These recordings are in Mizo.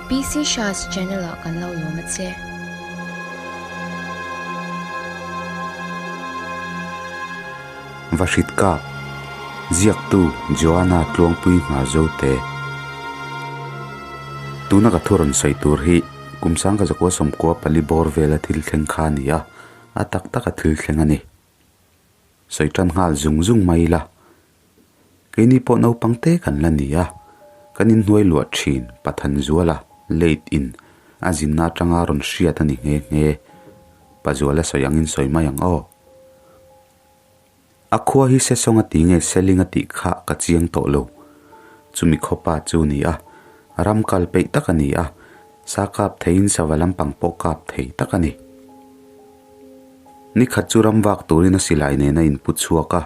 PC Shah's channel ah kan lo lawm a che. Vahrit Kap, Ziaktu Joanna Tluangpui Hmarzote Tuna ka thu rawn sawi tur hi kum sangka zakua sawmkua pali bawr vela thil thleng kha a ni a, a tak taka thil thleng a ni. Sawi tan nghal zung zung mai ila. Keini pawh naupang te kan la ni a, kan inhnuai luah thin Pathan Zuala late in a zinna atanga rawn hriat a ni nghe nghe. Pa Zuala sawi angin sawi mai ang aw. A khua hi Sesawng a ti nge Seling a tih kha ka chiang tawh lo. Chumi khawpa chu ni a, ram kal peih tak a ni a, sa kap theiin sava lampang pawh kap thei tak a ni. Ni khat chu ram vak turin a silai nen a inpu chhuak a.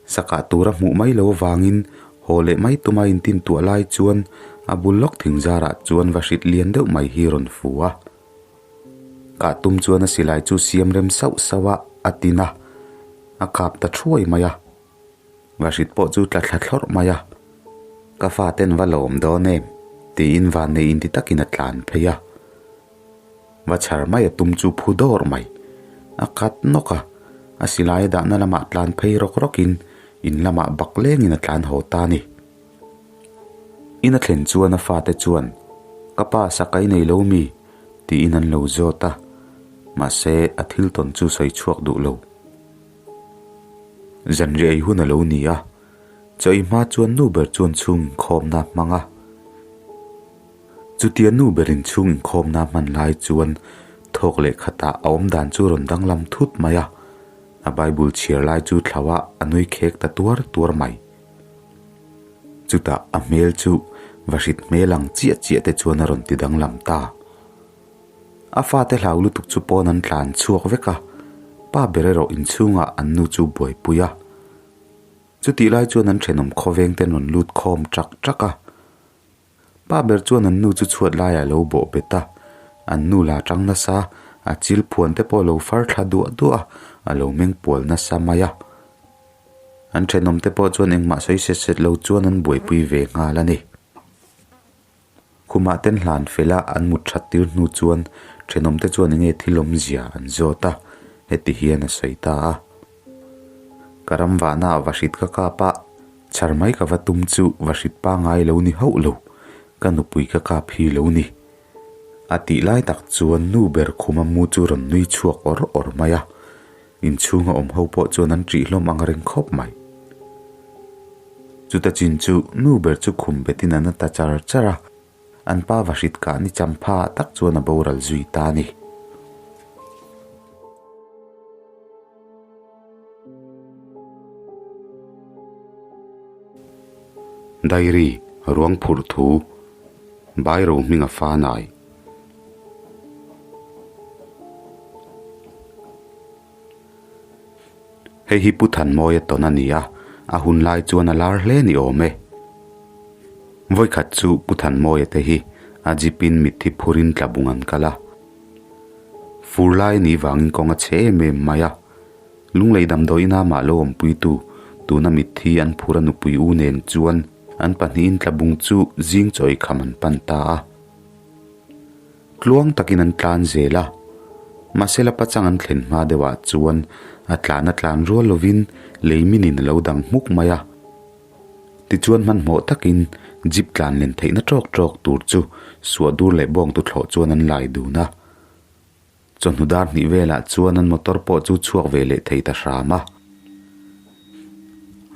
Sakah tura hmuh mai lo avangin haw leh mai tuma intin tuah lai chuan a bul lawk thing zarah chuan va hrit lian deuh mai hi rawn fu a. Kah tum chuan a silai chu siam rem sauh sauh a, a tin a, a kap ta thuai mai a. Va hrit pawh chu tla thla thlawrh mai a, Ka faten va lawm dawn em? tiin vannei inti takin a tlan phei a. Va chhar mai a tum chu phu dawr mai. A kat nawk a, a silai a dahna lamah tlan phei rawk rawkin in lamah bak lengin a tlan haw ta a ni. In a thlen chuan a fate chuan, Ka pa sakai nei lo mi? tiin an lo zawt a, mahse a thil tawn chu sawi chhuak duh lo. Zanriah ei hun a lo ni a, chawi hma chuan nu ber chuan chhung inkhawmna a hmang a. Chutia nu ber inchhung inkhawmna a hman lai chuan thawk leh khatah a awmdan chu rawn danglam thut mai a, a Bible chhiar lai chu thlauh a a nui khek ta tuar tuar mai. Chutah a hmel chu vahrit hmel ang chiah chiah te chuan a rawn ti danglam ta. A fate hlau lutuk chu pawn an tlan chhuak vek a, pa ber erawh inchhungah an nu chu buaipui a. Chutih lai chuan an thenawm khawveng ten rawn lut khawm ṭak ṭak a. Pa ber chuan an nu chu chhuat laiah a lo bawh bet a, an nu la ṭang nasa, a chil phuan te pawh a lo far thla duah duah a, a lo meng pual nasa mai a. An thenawm te pawh chuan engmah sawi set set lo chuan an buaipui ve nghal a ni. Khumah ten hlan fel a an mut that tir hnu chuan thenawm te chuan enge thil awmzia an zawt a, heti hian a sawi ta a. Ka ram vahna ah vahrit ka kap a, chhar mai ka va tum chu vahrit pangai lo ni hauh lo, ka nupui ka kap hi lo ni. A tih lai tak chuan nu ber khuma mu chu rawn nui chhuak awr awr mai a, Inchhunga awm ho pawh chuan an ṭih hlawm ang reng khawp mai. Chuta chin chu nu ber chu khum betin an a ta char char a, an pa vahrit kah ni champha ah tak chuan a boral zui ta a ni. Diary, Ruang phurh thu, Bairo hminga fanai. Hei hi Pu Thanmawia tawn a ni a, a hun lai chuan a lar hle ni awm e. Vawikhat chu Pu Thanmawia te hi a jeep in mitthi phurin tla bung an kal a. Fur lai ni vangin kawng a chhe em em mai a. Lunglei damdawi ina mah lo awmpuitu tuna mitthi an phur a nupui u nen chuan an pahnihin tla bung chu zing chawi kham an pan ta a. Tluang takin an tlan zel a, mahse la pachang an thlen hma deuhah chuan a tlan a tlan rual lovin lei minin a lo dang hmuk mai a. Tichuan hmanhmawh takin jeep tlan len theihna tawk tawk tur chu suah dur leh bawng tu thlawh chuan an lai dun a. Chawhnu dar hnih velah chuan an motor pawh chu chhuak ve leh thei ta hram a.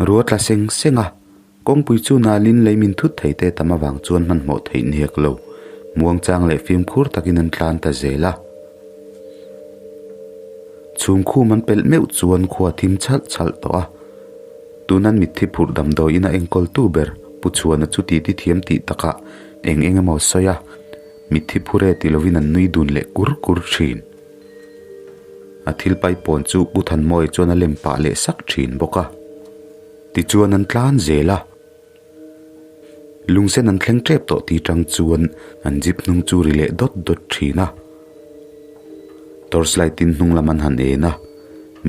Rua tla seng seng a, kawngpui chu nalin lei min thut thei te tam avang chuan hmanhmawh theih hnek lo, muangchang leh fimkhur takin an tlan ta zel a. Chhungkhum an pelh meuh chuan khua thim chhalh chhalh tawh a. Tunan mitthi phurh damdawiin a enkawltu ber Pu Chhuana chu titi thiam tih takah eng eng emaw sawi a. Mitthi phur e ti lovin an nui dun leh kur kur thin. A thil paipawn chu Pu Thanmawia chuan a lem pah leh sak thin bawk a. Tichuan an tlan zel a. Lungsen an thleng tep tawh ti tang chuan an jeep hnung chu ri leh dawt dawt thin a. Torch light in hnung lam an han en a,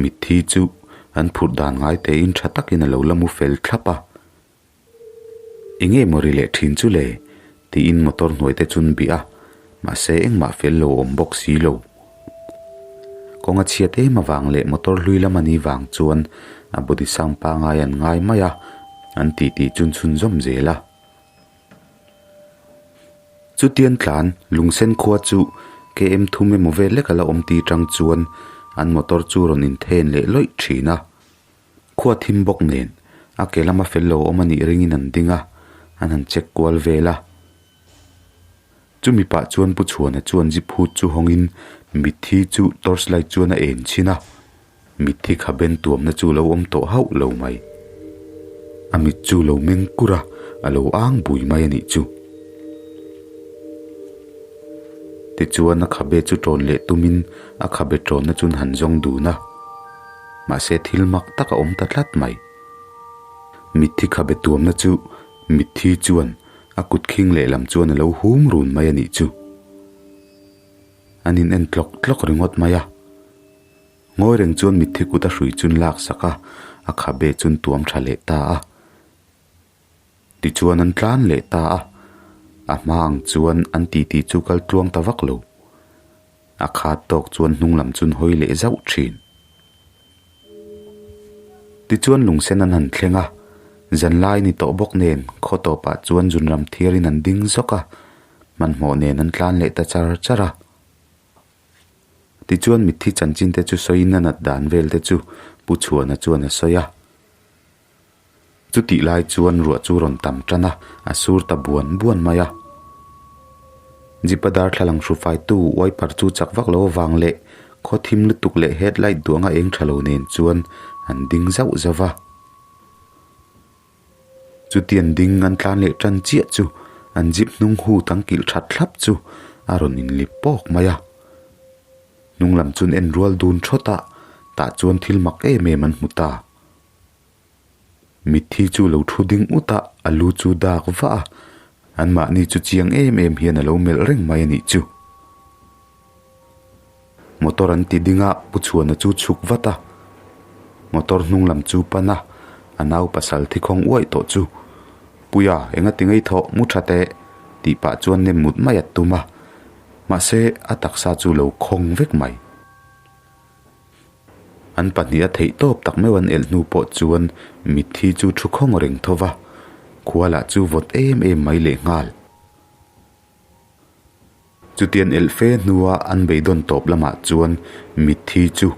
mitthi chu an phurh dan ngai tein tha takin a lo la mu fel thlap a. Enge maw ri leh thin chu le? Tiin motor hnuai te chun bih a, mahse engmah fel lo awm bawk si lo. Kawng a chhiat em avang leh motor hlui lam a nih vang chuan a body sound pangai an ngai mai a, an titi chun chhunzawm zel a. Chutian tlan lungsen khua chu KM thum emaw vel lek a la awm ti tang chuan an motor chu rawn inthen leh lawih thin a. Khua thim bawk nen a ke lama fel lo awm a nih ringin an ding a, an han check kual vel a. Chumi pah chuan Pu Chhuana chuan zip hut chu hawngin mitthi chu torch light chuan a en chhin a. Mitthi kha ben tuamna chu lo awm tawh hauh lo mai. A mit chu lo meng kur a, a lo ang bui mai a nih chu. Tichuan a khabe chu ṭawn leh tumin a khabe ṭawnna chun han zawng dun a. Mahse thil mak tak a awm ta tlat mai. Mitthi khabe tuamna chu mitthi chuan a kut khing lehlam chuan a lo hum run mai a nih chu. An in en tlawk tlawk ringawt mai a. Ngawi reng chuan mitthi kut a hrui chun lak sak a, a khabe chun tuam tha leh ta a. Tichuan an tlan leh ta a, a hma ang chuan an titi chu kal tluang ta vak lo. A khat tawk chuan hnung lam chun hawi leh zauh thin. Tichuan lungsen an han thleng a, zanlai ni tawh bawk nen khaw tawpah chuan zunram thiarin an ding zawk a, hmanhmawh nen an tlan leh ta char char a. Tichuan mitthi chanchin te chu sawiin a nat dan vel te chu Pu Chhuana chuan a sawi a. Chutih lai chuan ruah chu rawn tam tan a, a sur ta buan buan mai a. Jeep a darthlalang hrufaitu wiper chu chak vak lo avang leh khaw thim lutuk leh headlight duang a eng tha lo nen chuan an ding zauh zauh a. Chutiang ding an tlan leh tan chiah chu an jeep hnung hu tang kilh that thlap chu a rawn inlip pawk mai a. Hnung lam chuan en rual dun thawt a, tah chuan thil mak em em an hmu ta. Mitthi chu lo thu ding ut a, a lu chu dak vah a, anmahni chu chiang em em hian a lo melh reng mai a nih chu. Motor an ti ding a, Pu Chhuana chu chhuk vat a, motor hnung lam chu pan a, a nau pasal thi khawng uaih tawh chu, Puia, enga ti ngei thawh, mu tha teh, tih pah chuan nem mut mai a tum a, mahse a taksa chu lo khawng vek mai. An pahnih a theih tawp tak meuh an elh hnu pawh chuan mitthi chu thu khawng reng tho va, khua lah chu vawt em em mai leh nghal. Chutian elh fe hnua an beidawn tawp lamah chuan mitthi chu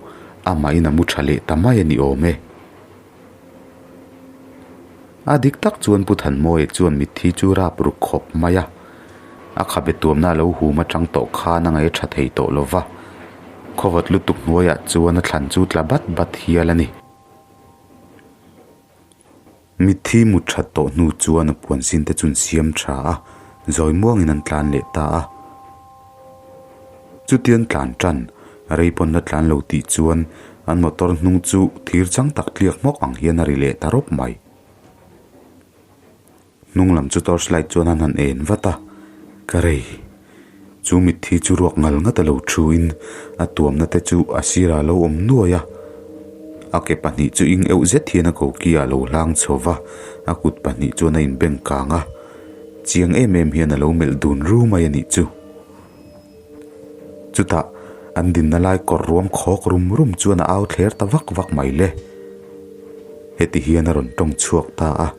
amahin a mu tha leh ta mai a ni awm e. A dik tak chuan Pu Thanmawia chuan mitthi chu rap ruk khawp mai a, a khabe tuamna a lo hum atang tawh khan a ngaih a tha thei tawh lo va, khawvat lutuk hnuaiah chuan a thlan chu tla bat bat hial a ni. Mitthi mut that tawh hnu chuan a puan sin te chu an siam tha a, zawi muangin an tlan leh ta a. Chutian tlan tan, rei pawn la tlan lo tih chuan an motor hnung chu thir chang tak tliak hmawk ang hian a ri leh ta rawp mai. Hnung lam chu torch light chuan an han en vat a, ka rei. Chu mitthi chu ruak ngal ngat a lo thuin a tuamna te chu a sirah a lo awm nuai a. A ke pahnih chu ing euh zet hian a koki ah a lo hlang chho va, a kut pahnih chuan a inbeng kang a. Chiang em em hian a lo melh dun ru mai a nih chu. Chutah an dinna lai kawr ruam khawk rum rum chuan a au thler ta vak vak mai le. Heti hian a rawn tawng chhuak ta a,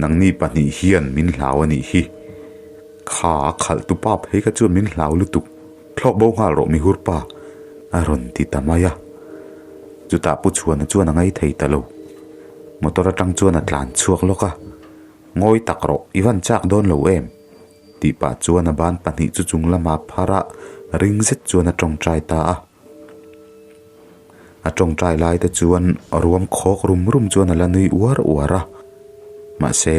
Nangni pahnih hian min hlau a nih hi. Kha a khalh tu pa phei kha chuan min hlau lutuk, thlawk bo nghal rawh mihur pa, a rawn ti ta mai a. Chutah Pu Chhuana chuan a ngaithei ta lo. Motor atang chuan a tlan chhuak lawk a. Ngawi tak rawh, i van chak dawn lo em? Tih pah chuan a ban pahnih chu chung lama phar a, ring zet chuan a tawngtai ta a. A tawngtai lai te chuan ruam khawk rum rum chuan a la nui uar uar a. Mahse,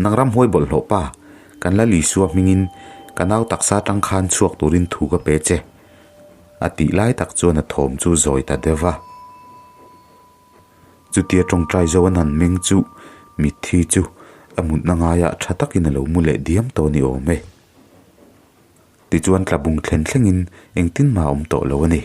nang ramhuai bawlhhlawh pa, kan la Lisua hmingin ka nau taksa tang khan chhuak turin thu ka pe che, a tih lai tak chuan a thawm chu zawi ta deuh va. Chutia tawngtai zo an han meng chu mitthi chu a mutna ngaiah tha takin a lo mu leh diam tawh a ni awm e. Tichuan tlabung thlen thlengin engtin mah a awm tawh lo a ni.